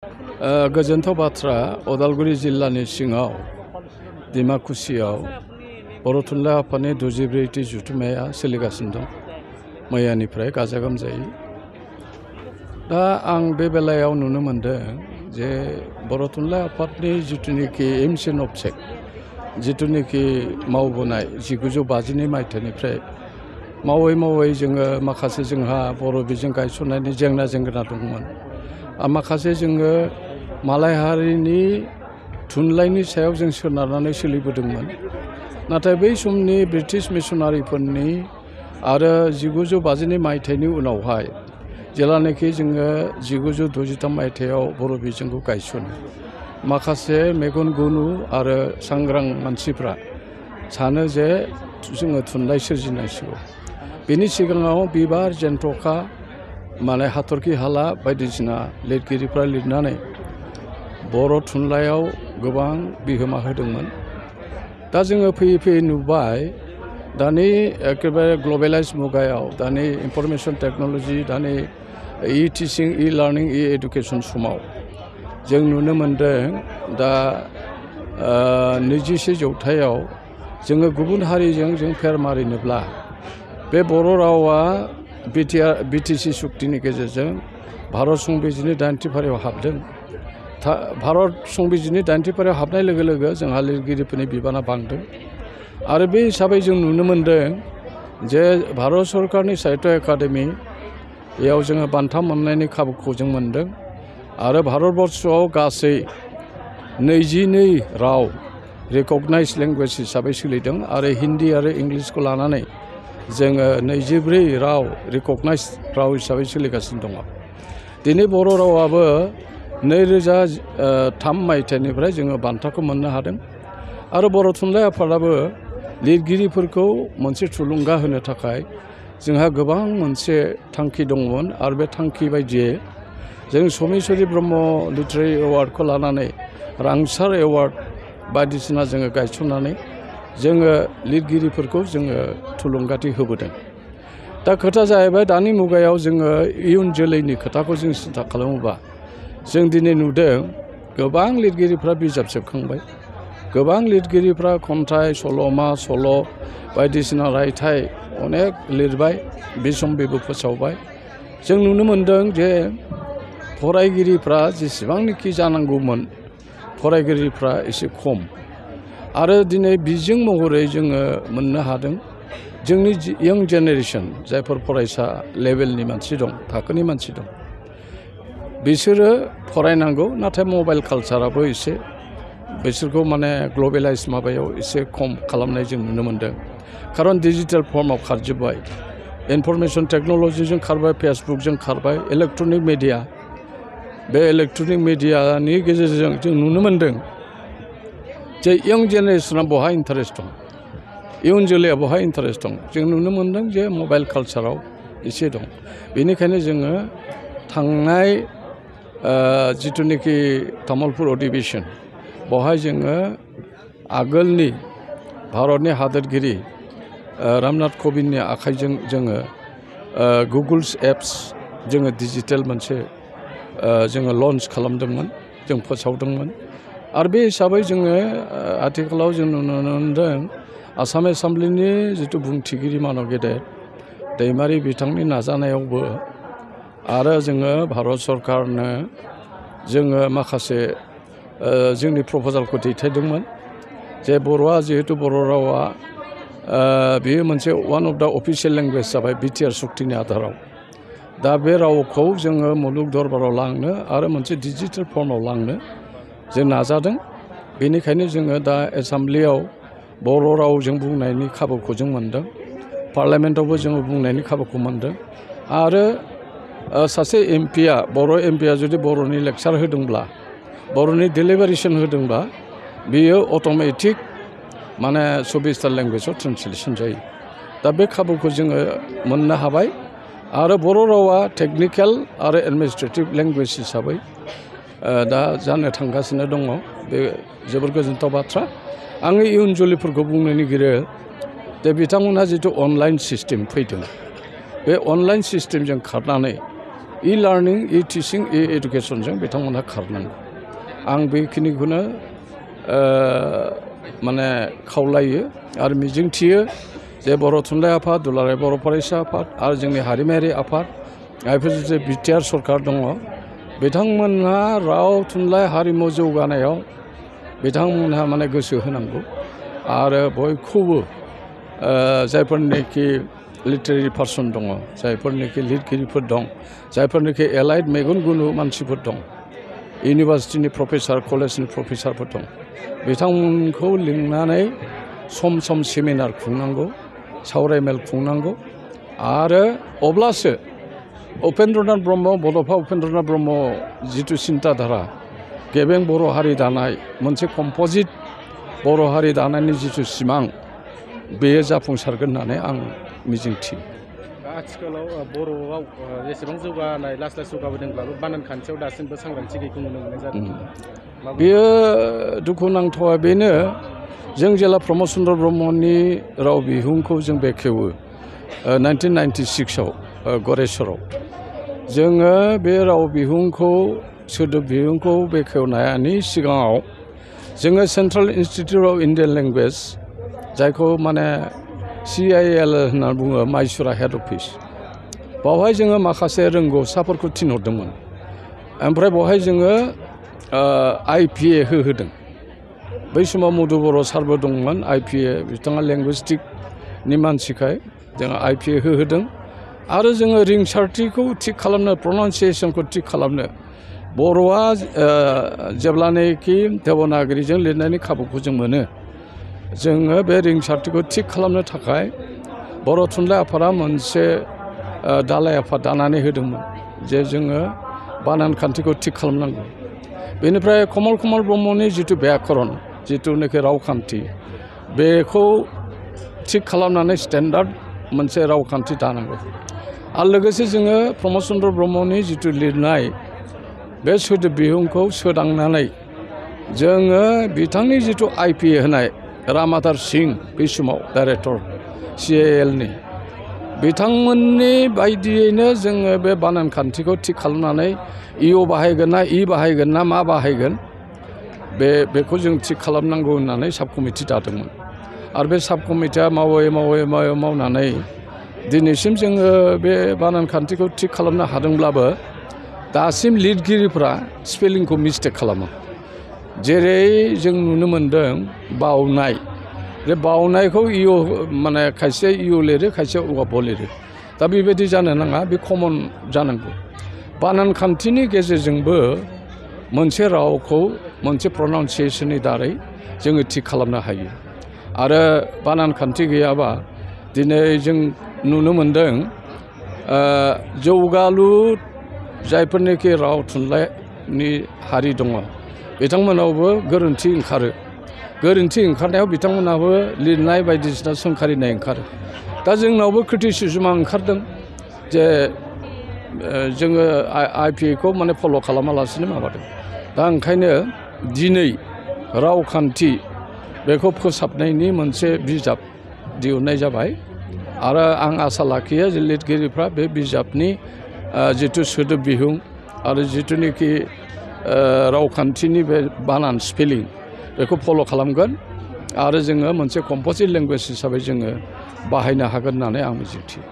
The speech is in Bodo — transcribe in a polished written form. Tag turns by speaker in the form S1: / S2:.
S1: गोजोनथाव बाथ्रा उदालगुरि जिल्लानि सिङाव दिमाकुसियाव बर' थुनलाइ आफादनि 64थि जथुम्माया सोलिगासिनो दं मैयानिफ्राय गाजा गोमजायै। दा आं बे बेलायाव नुनो मोनदों जे बर' थुनलाइ आफादनि जिथुनिखि एमसिन अबजेक्ट जिथुनिखि मावबोनाय 1952 मायथाइनिफ्राय मावै मावै जोङो माखासे जोंहा बर' बिजों गायसननायनि जेंना दंमोन। माखासे जोङो मालाय हारिनि थुनलाइनि सायाव जों सोनारनानै सोलिबोदोंमोन। नाथाय बै समनि ब्रिटिश मिशनारिफोरनि आरो 1952 मायथाइनि उनावहाय जेलानाखि जोङो 1963 मायथाइयाव बर' बिजोंखौ गायसनो, माखासे मेगन गुनु आरो सांग्रां मानसिफ्रा सानो जे जोङो थुनलाइ सोरजिनांसिगौ। बेनि सिगाङाव बिबार जेन्थ'खा माने हाथरखि हाला बायदिसिना लिरगिरिफ्रा लिरनानै बर' थुनलाइयाव गोबां बिहोमा होदोंमोन। दा जोङो फैयै फैयै नुबाय दानि एकेबारे ग्लबेलाइज मुगायाव दानि इनफरमेशन टेक्न'लजि दानि टिचिं लार्निं एडुकेशन समाव जों नुनो मोनदों दा 21 जौथायाव जोङो गुबुन हारिजों जों फेर मारिनोब्ला बे बर' रावा बिटिसि सुक्तिनि गेजेरजों भारत संबिजिरनि 80 फारियाव हाबदों। भारत संबिजिरनि 80 फारियाव हाबनाय लोगो लोगो जोंहा लिरगिरिफोरनि बिबाना बांदों आरो बे हिसाबै जों नुनो मोनदों जे भारत सरकारनि साहित्य एकाडेमियाव जोङो बान्था मोननायनि खाबुखौ जों मोनदों आरो भारतबर्षआव गासै 22 राव रिकगनाइज लेंगुवेज हिसाबै सोलिदों आरो हिन्दी आरो इंलिसखौ लानानै जोङो 24 राव रिकगनाइज राव हिसाबै सोलिगासिनो दङ। दिनै बर' रावाबो 2003 मायथाइनिफ्राय जोङो बान्थाखौ मोननो हादों आरो बर' थुनलाइ आफादाबो लिरगिरिफोरखौ मोनसे थुलुंगा होनो थाखाय जोंहा गोबां मोनसे थांखि दंमोन आरो बे थांखि बायदियै जों समेश्वरी ब्रह्म लिटारेरि एवार्डखौ लानानै रांसार एवार्ड बायदिसिना जोङो गायसननानै जोङो लिरगिरिफोरखौ जोङो थुलुंगाथि होबोदों। दा खोथा जाहैबाय दानि मुगायाव जोङो इयुन जोलैनि खोथाखौ जों सिन्था खालामोबा जों दिनै नुदों गोबां लिरगिरिफ्रा बिजाब सेबखांबाय, गोबां लिरगिरिफ्रा खन्थाइ, सल'मा, सल' बायदिसिना रायथाइ अनेक लिरबाय, बिसम्बिबो फोसावबाय। जों नुनो मोनदों जे फरायगिरिफ्रा जेसेबांनाखि जानांगौमोन फरायगिरिफ्रा एसे खम आरो दिनै बिजों महरै जोङो मोननो हादों जोंनि यंग जेनेरेशन जायफोर फरायसा लेभेलनि मानसि दं, थाखोनि मानसि दं, बिसोरो फरायनांगौ नाथाय मबाइल कालचाराबो एसे बिसोरखौ माने ग्लबेलाइज माबायाव एसे खम खालामनाय जों नुनो मोनदों। खारन डिजिटेल फर्माव खारजोब्बाय, इनफरमेशन टेक्न'लजिजों खारबाय, फेसबुकजों खारबाय, इलेक्ट्रनिक मिडिया, बे इलेक्ट्रनिक मिडियानि गेजेरजों जों नुनो मोनदों जे यंग जेनेरेशना बहा इन्टारेस्ट दं, इयुन जोलैया बहा इन्टारेस्ट दं। जों नुनो मोनदों जे मबाइल कालचाराव एसे दं। बेनिखायनो जोङो थांनाय जिथुनिखि तामुलपुर अधिवेशन बेवहाय जोङो आगोलनि भारतनि हादोरगिरि रामनाथ क'विन्दनि आखाइजों जोङो गुगोल्स एप्स जोङो डिजिटेल मोनसे जोङो लन्च खालामदोंमोन, जों फोसावदोंमोन आरो बे हिसाबै जोङो आथिखालाव जों नुनो मोनदों आसाम एसेमब्लिनि जिथु बुंथिगिरि मानब गेदेर दैमारि बिथांनि नाजानायावबो आरो जोङो भारत सरकारनो जोङो माखासे जोंनि प्रप'जालखौ दैथायदोंमोन जे बर'आ जिहेतु बर' रावा बेयो मोनसे one of the official language जाबाय बिटिआर सुक्तिनि आधाराव। दा बे रावखौ जोङो मुलुग दरबाराव लांनो आरो मोनसे डिजिटेल फर्माव लांनो जों नाजादों। बेनिखायनो जोङो दा एसेमब्लियाव बर' रावजों बुंनायनि खाबुखौ जों मोनदों, पार्लियामेन्टआवबो जोङो बुंनायनि खाबुखौ मोनदों आरो सासे एमपिया बर' एमपिया जुदि बर'नि लेक्सार होदोंब्ला, बर'नि डेलिभारेसन होदोंब्ला बेयो अट'मेटिक माने 24था लेंगुवेजाव ट्रेन्सलेसन जायो। दा बे खाबुखौ जोङो मोननो हाबाय आरो बर' रावा टेकनिकेल आरो एडमिनिस्ट्रेटिभ लेंगुवेज हिसाबै दा जानो थांगासिनो दङ। बे जोबोर गोजोनथाव बाथ्रा। आङो इयुन जोलैफोरखौ बुंनो नागिरो जे बिथांमोनहा जिथु अनलाइन सिस्टेम फैदों, बे अनलाइन सिस्टेमजों खारनानै E learning E teaching E एडुकेसनजों बिथांमोनहा खारनांगौ आं बेखिनिखौनो माने खावलायो आरो मिजिंथियो जे बर' थुनलाइ आफाद दुलाराय बर' फरायसा आफाद आरो जोंनि हारिमायारि आफाद जायफोर जे बिटिआर सरकार दङ बिथांमोनहा राव थुनलाइ हारिमु जौगानायाव बिथांमोनहा माने गोसो होनांगौ आरो बयखौबो जायफोरनिखि लिटारेरि पार्सन दङ जायफोरनिखि लिरगिरिफोर दं जायफोरनिखि एलाइड मेगन गुनु मानसिफोर दं इउनिभार्सिटिनि प्रफेसार कलेजनि प्रफेसारफोर दं बिथांमोनखौ लिंनानै सम सम सेमिनार खुंनांगौ सावरायमेल खुंनांगौ आरो अब्लासो उपेन्द्रनाथ ब्रह्म बड'फा उपेन्द्रनाथ ब्रह्म जिथु सिन्ताधारा गेबें बर' हारि दानाय मोनसे कम्प'जिट बर' हारि दानायनि जिथु सिमां बेयो जाफुंसारगोन होननानै आं मिजिंथियो
S2: आथिखालाव बर'आव जेसेबां जौगानाय लासै जौगाबोदोंब्लाबो बानान खान्थियाव दासिमबो सांग्रांथि गैयैखौ नुनो मोननाय जादों
S1: बेयो दुखुनांथावा बेनो जों जेला प्रमद चन्द्र ब्रह्मनि राव बिहुंखौ जों बेखेवो 1996आव गरेस्वराव जोङो बे राव बिहुंखौ सोदोब बिहुंखौ बेखेवनायनि सिगाङाव जोङो central institute of Indian language जायखौ माने CIL होनना बुङो माइसुरा हेड अफिस बावहाय जोङो माखासे रोंगौसाफोरखौ थिनहरदोंमोन ओमफ्राय बावहाय जोङो IPA होहोदों बै समाव मधु बर' सारबो दंमोन IPA बिथाङा लेंगुइस्टिकनि मानसिखाय जोङो IPA होहोदों आरो जोङो रिंसारथिखौ थिग खालामनो प्रनाउन्सियेसनखौ थिग खालामनो बर'आ जेब्लानोखि देबनागरिजों लिरनायनि खाबुखौ जों मोनो जोङो बे रिंसारथिखौ थिग खालामनो थाखाय बर' थुनलाइ आफादा मोनसे दालाइ आफाद दानानै होदोंमोन जे जोङो बानान खान्थिखौ थिग खालामनांगौ बेनिफ्राय कमल कुमार ब्रह्मनि जिथु व्याकरण जिथुनाखि रावखान्थि बेखौ थिग खालामनानै स्टेन्डार्ड मोनसे रावखान्थि दानांगौ आरो लोगोसे जोङो प्रमद चन्द्र ब्रह्मनि जिथु लिरनाय बे सोदोब बिहुंखौ सोदांनानै जोङो बिथांनि जिथु IPA होनाय रामाधार सिं बै समाव डाइरेक्टर CILनि बिथांमोननि बायदियैनो जोङो बे बानान खान्थिखौ थिग खालामनानै EO बाहायगोन ना E बाहायगोन ना मा बाहायगोन बेखौ जों थिग खालामनांगौ होननानै साब कमिटि दादोंमोन आरो बे साब कमिटिया मावनानै दिनैसिम जोङो बे बानान खान्थिखौ थिग खालामनो हादोंब्लाबो दासिम लिरगिरिफ्रा स्पेलिंखौ मिस्टेक खालामो जेरै जों नुनो मोन्दों बावनाय बे बावनायखौ माने खायसे इउ लिरो खायसे ब लिरो दा बेबायदि जानो नाङा बे कमन जानांगौ बानान खान्थिनि गेजेरजोंबो मोनसे रावखौ मोनसे प्रनाउन्सियेसननि दारै जोङो थिग खालामनो हायो आरो बानान खान्थि गैयाबा दिनै जों नुनो मोन्दों जौगालु जायफोरनिखि राव थुनलाइनि हारि दङ बिथांमोनावबो गोरोन्थि ओंखारनायाव बिथांमोनाबो लिरनाय बायदिसिना सोंखारिनाय ओंखारो दा जोंनावबो क्रिटिसिजमा ओंखारदों जे जोङो IPAखौ माने फल' खालामालासिनो माबादों दा ओंखायनो दिनै रावखान्थि बेखौ फोसाबनायनि मोनसे बिजाब दिहुननाय जाबाय आरो आं आसा लाखियो जे लिरगिरिफ्रा बे बिजाबनि जिथु सोदोब बिहुं आरो जिथुनिखि रावखान्थिनि बे बानान स्पेलिं बेखौ फल' खालामगोन आरो जोङो मोनसे कम्प'जिट लेंगुवेज हिसाबै जोङो बाहायनो हागोन होननानै आं मिजिंथियो